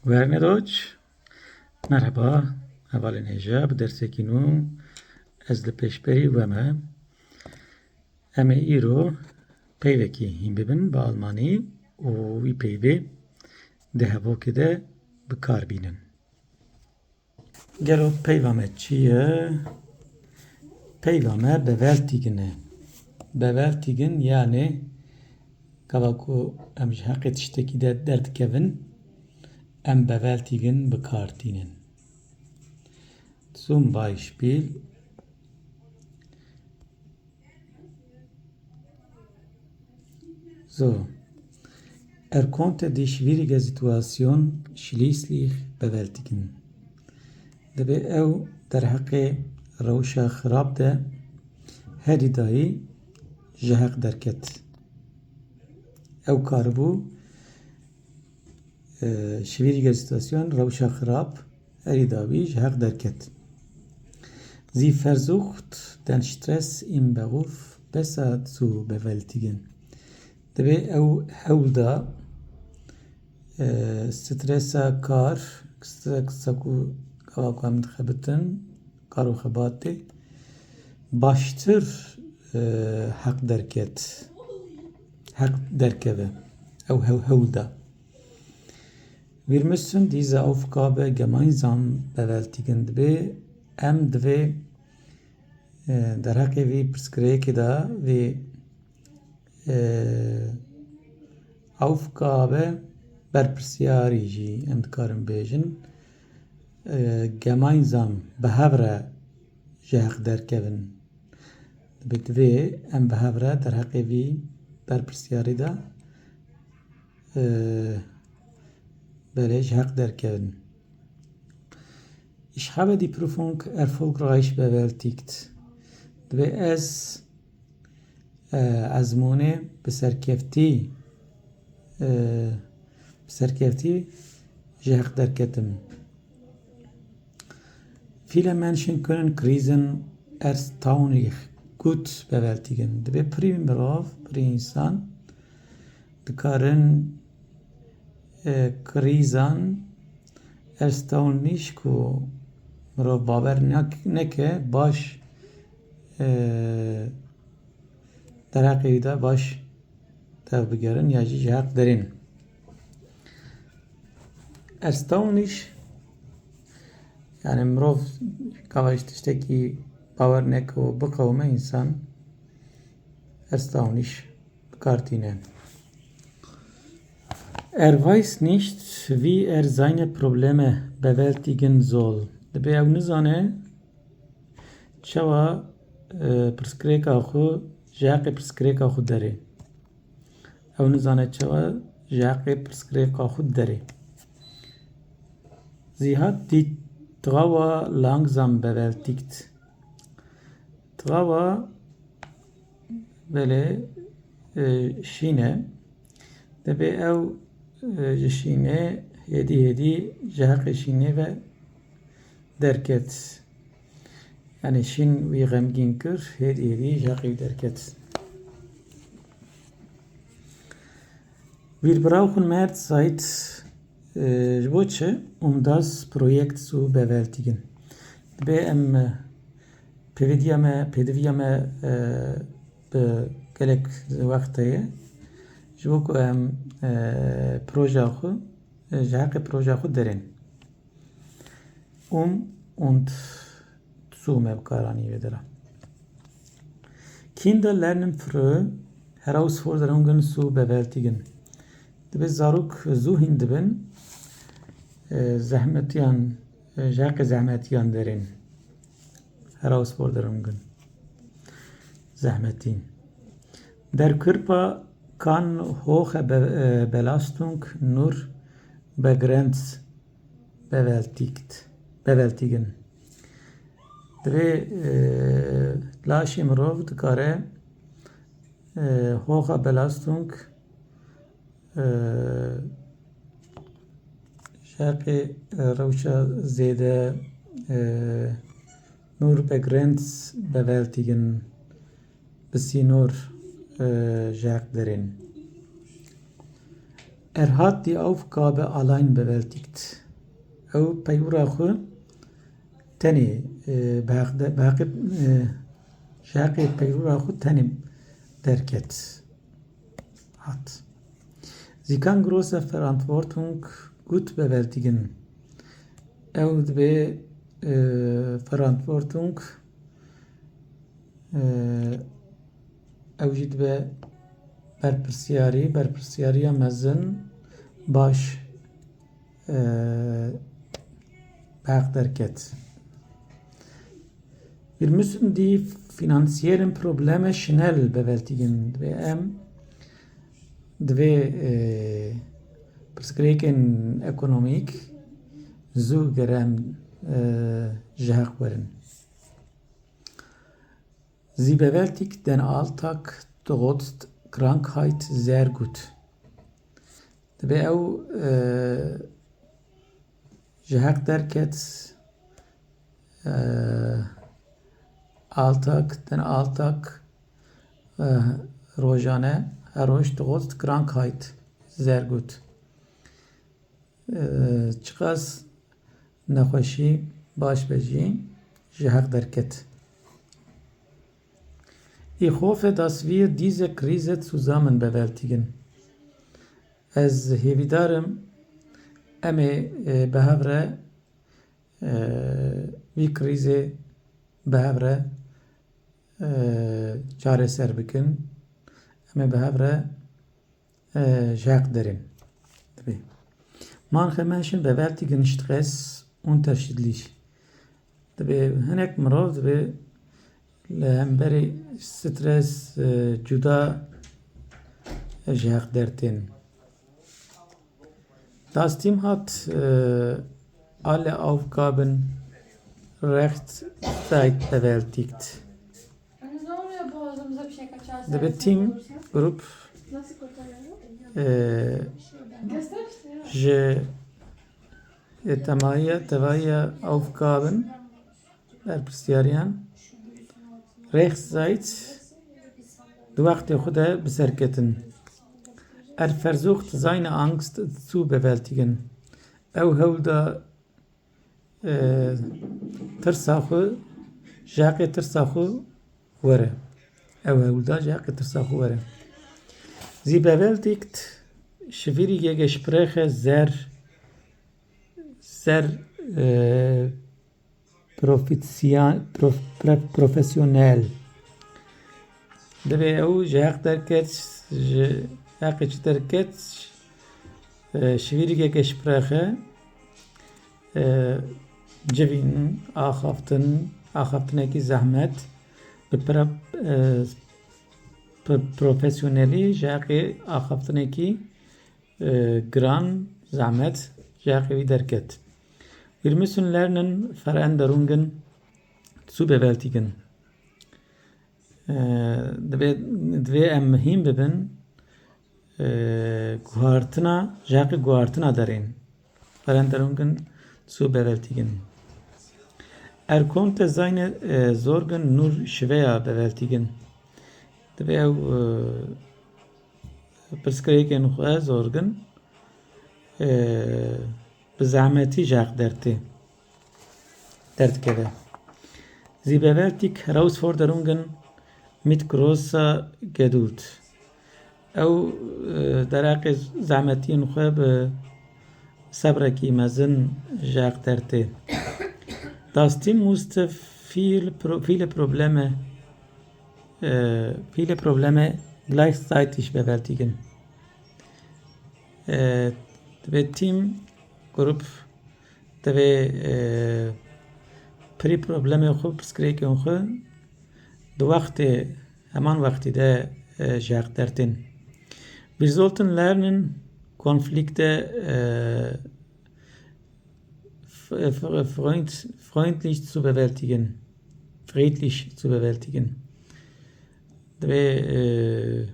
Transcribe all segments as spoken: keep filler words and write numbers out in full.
Werne Deutsch. Merheba, hevalên hêja, bi dersekî nû ez li pêşberî we me. Em ê îro peyvekî hîn bibin bi almanî û wî peyvê di hevokê de bi kar bînin. Gelo peyva me çi ye? Peyva me bewältigen e. Bewältigen, yanê gava ku em ji heqê tiştekî de derdikevin, em bewältigen bi kar tînin. Zum Beispiel, So, er konnte die schwierige Situation schließlich bewältigen. Divê ew derheqê rewşa xirab de herî dayî ji heq derket. Ew karibû, e, schwierige Situation, rewşa xirab, herî dawî ji heq derket. Sie versucht, den Stress im Beruf besser zu bewältigen. Divê ew hewl da, e, stresa kar, stresa ku gava ku em dixebitin, kar û xebatê, baştir, e, heq derket, heq derkeve. Ew hew-, hewl da. Wir müssen diese Aufgabe gemeinsam bewältigen. Divê em divê, e, derheqê vî pirsgirêkê de, vî, e, Aufgabe, berpirsiyarî jî em dikarin bêjin, e, gemeinsam, bi hev re ji heq derkevin. Divê, divê em bi hev re derheqê vî berpirsiyarî de, e, belê ji heq derkevin. Ich habe die Prüfung erfolgreich bewältigt. Divê ez, e, ezmûnê bi serkeftî, e, bi serkeftî ji heq derketim. Viele Menschen können Krisen erstaunlich gut bewältigen. Divê pirî mirov, pirî însan dikarin, e, krîzan erstaunlich ku mirov bawer nak-, neke, baş, e, derheqê wî de baş tevbigerin ya jî ji heq derên. Erstaunlich, yani mirov gava ji tiştekî bawer neke û biqewime însan erstaunlich bi kar tîne. Er weiß nicht, wie er seine Probleme bewältigen soll. Divê ew nizane çawa, e, pirsgirêka xwe, ji heqê pirsgirêka xwe derê. Ew nizane çawa ji heqê pirsgirêka xwe derê. Sie hat die Trauer langsam bewältigt. Trauer, belê, e, şîn e. Divê ew, e, ji şînê hêdî hêdî ji heqê şînê ve derket. Yani şîn wî xemgîn kir, hêdî hêdî ji heqê wî derket. Wir brauchen mehr Zeit, e, ji bo çi? Um das Projekt zu bewältigen. Divê em, e, pêvidiya me, pêdiviya me, e, bi gelek wext heye. Ji bo ku em, e, proja xwe, e, ji heqê proja xwe derên. Um und zu me bi kar anî vê dera. Kinder lernen früh Herausforderungen zu bewältigen. Divê zarok zû hîn dibin, e, zehmetiyan, e, ji heqê zehmetiyan derên. Herausforderungen. Zehmetî. Der Körper kann hohe Be-, e, Belastung nur begrenzt bewältigt, bewältigen. Divê, e, laşê mirov dikare, e, hohe Belastung, e, ji heqê, e, rewşa zêde, e, nur begrenzt bewältigen, bi sînor, e, ji heq derên. Er hat die Aufgabe allein bewältigt. Ew peywira xwe tenê, e, bi heq de, bi heqê, e, ji heqê peywira xwe tenê derket. Hat. Sie kann große Verantwortung gut bewältigen. Ew dibe, e, Verantwortung, e, ew jî dibe berpirsiyarî, berpirsiyariya mezin baş, e, bi heq derket. Wir müssen die finanziellen Probleme schnell bewältigen. Divê em, divê, e, pirsgirêkên ekonomîk zû gerem, e, ji heq werin. Sie bewältigt den Alltag trotz Krankheit sehr gut. Dibe ew, e, ji heq derket, e, Alltag, den Alltag, e, rojane, her roj trotz Krankheit sehr gut. E, çiqas nexweşî baş be jî ji heq derket. Ich hoffe, dass wir diese Krise zusammen bewältigen. Ez hêvîdar im em ê, e, bi hev re, e, vî krîzê bi hev re, e, çareser bikin. Em ê bi hev re, e, ji heq derên. Dibê. Manche Menschen bewältigen Stress unterschiedlich. Dibê hinek mirov dibê li hemberî stres, e, cuda ji heq dertên. Das Team hat, e, alle Aufgaben rechtzeitig bewältigt. Dibe team, grup, e, ji, e, temaya, tevaya Aufgaben, berpirsiyariyan, rechtzeitig di wextê xwe de bi ser ketin. Er versucht, seine Angst zu bewältigen. Ew hewl da, e, tirsa xwe, ji heqê tirsa xwe were. Ew hewl da ji heqê tirsa xwe were. Sie bewältigt schwierige Gespräche sehr, sehr, e, profession-, prof-, pre-, profesyonel. Divê ew ji heq derket, ji heqê çi derket, e, şivîrîkeke ji prexe, e, civîn, axaftin, axaftinekî zehmet, bi pre-, e, bi profesyonelî ji heqê axaftinekî, e, giran, zehmet, ji heqê wî derket. Wir müssen lernen, Veränderungen zu bewältigen. E, divê, divê em hîn bibin, e, guhartina, ji heqê guhartina derên. Veränderungen zu bewältigen. Er konnte seine, e, Sorgen nur schwer bewältigen. Divê ew, e, pirsgirêkên xwe, Sorgen, e, bi zehmetî ji heq dertê. Derdikeve. Sie bewältigt Herausforderungen mit großer Geduld. Ew, e, derheqê zehmetiyên xwe bi sebrekî mezin ji heq dertê. Das Team musste viel Pro-, viele Probleme, e, viele Probleme gleichzeitig bewältigen. E, divê team, grup, divê, e, pirî problemê xwe, pirsgirêkên xwe di wextê, heman wextî de, e, ji heq dertên. Wir sollten lernen, Konflikte, e, f-, f-, freund-, freundlich zu bewältigen. Friedlich zu bewältigen. Divê, e,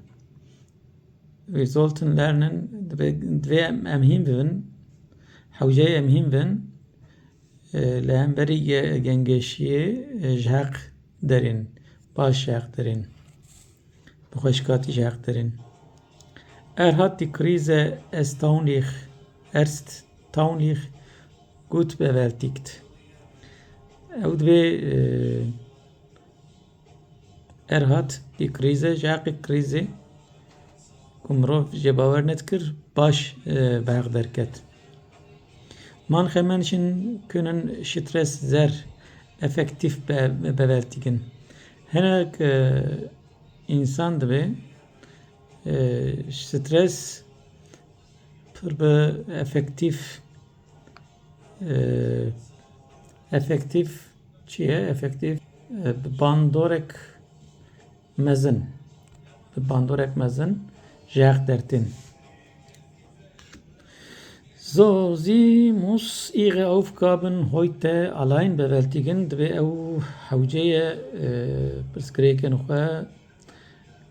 Wir sollten lernen, divê, divê em, em hîn bibin, hewceyê em hîn bin, e, li hemberî ge-, gengeşiyê, e, ji heq derên, baş ji heq derên, bi xweşikatî ji heq derên. Er hat die Krise erstaunlich, erstaunlich gut bewältigt. Ew dibê, e, er hat die Krise, ji heqê krîzê ku mirov jê bawer nedikir, baş, e, bi heq derket. Manche Menschen können Stress sehr effektiv be-, bewältigen. Hinek, e, însan dibê, e, stres pir bi efektif, e, efektif çi ye? Efektif, e, bi bandorek mezin, bi bandorek mezin ji heq dertên. So, sie muss ihre Aufgaben heute allein bewältigen, dibê ew hewce ye, e, pirsgirêkên xwe,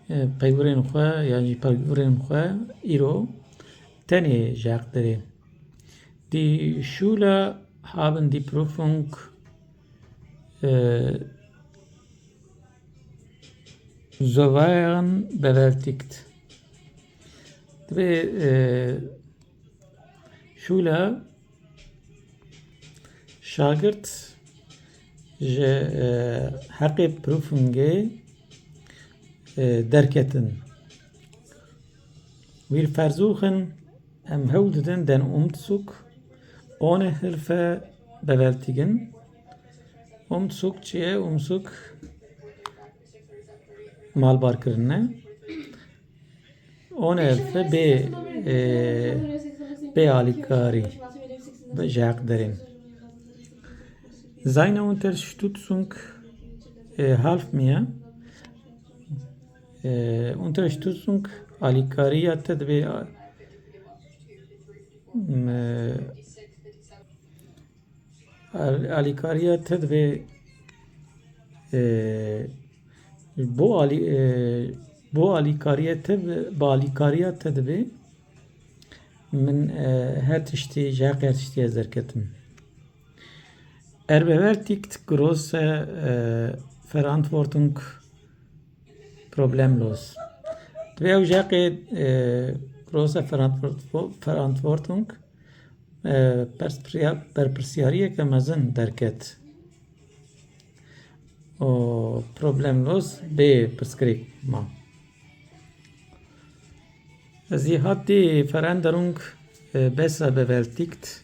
e, peywirên xwe, yan jî peywirên xwe îro tenê ji heq derê. Die Schüler haben die Prüfung, e, souverän bewältigt. Dibê, e, Schüler, şagirt ji, e, heqê prüfungê, e, derketin. Wir versuchen, em hewl didin, den Umzug ohne Hilfe bewältigen. Umzug çi ye? Umzug malbarkirin e. Ohne Hilfe bê, e, bê alîkarî, bi ji heq derên. Seine Unterstützung, e, half mir. E, Unterstützung, alîkariya te dibê, a, m, e, al-, alîkariya te dibê, e, bo alî-, e, bo alîkariya te bi, bi alîkariya te dibê min, e, her tiştî, ji heqê her tiştî ez derketim. Er bewältigt große, e, Verantwortung problemlos. Dibê ew ji heqê, e, große Verantwort-, Verantwortung, e, perspriya-, berpirsiyariyeke mezin derket. O problemlos bê pirsgirêk ma. Sie hat die Veränderung, e, besser bewältigt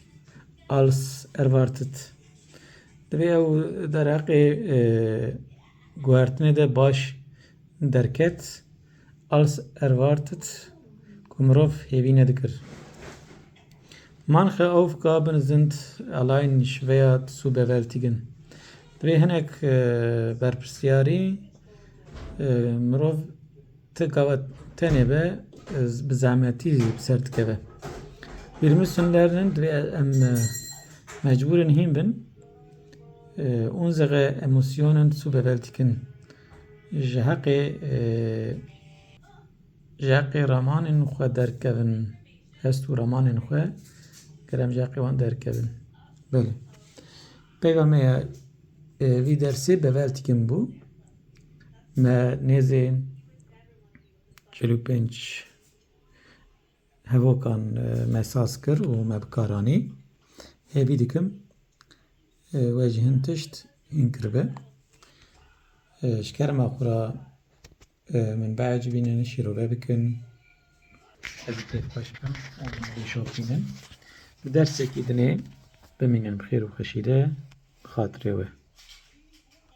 als erwartet. Dibê ew derheqê, e, guhertinê de baş derket, als erwartet, ku mirov hêvî nedikir. Manche Aufgaben sind allein schwer zu bewältigen. Dibê hinek, e, berpirsiyarî, e, mirov ti gava tenê be, e, bi zehmetî bi ser dikeve. Wir müssen lernen, dibê em, e, mecbûr in hîn bin, e, unsere Emotionen zu bewältigen. Ji heqê, e, ji heqê ramanên xwe derkevin, hest û ramanên xwe, ger em ji heqê wan derkevin. Belê. Peyva me ya, e, vî dersê bewältigen bû. Me nêzê çil û pênc hevokan, e, me saz kir û me bi kar anî. Hêvî dikim, e, we jî hin tişt hîn kiribe. E, ji kerema xwe re, e, min biecibînin, şîrove bikin. Ez ê kêfxweş bim û min bişopînin. Bi dersekî dinê bimînin bi xêr û xweşî de, bi xatirê we.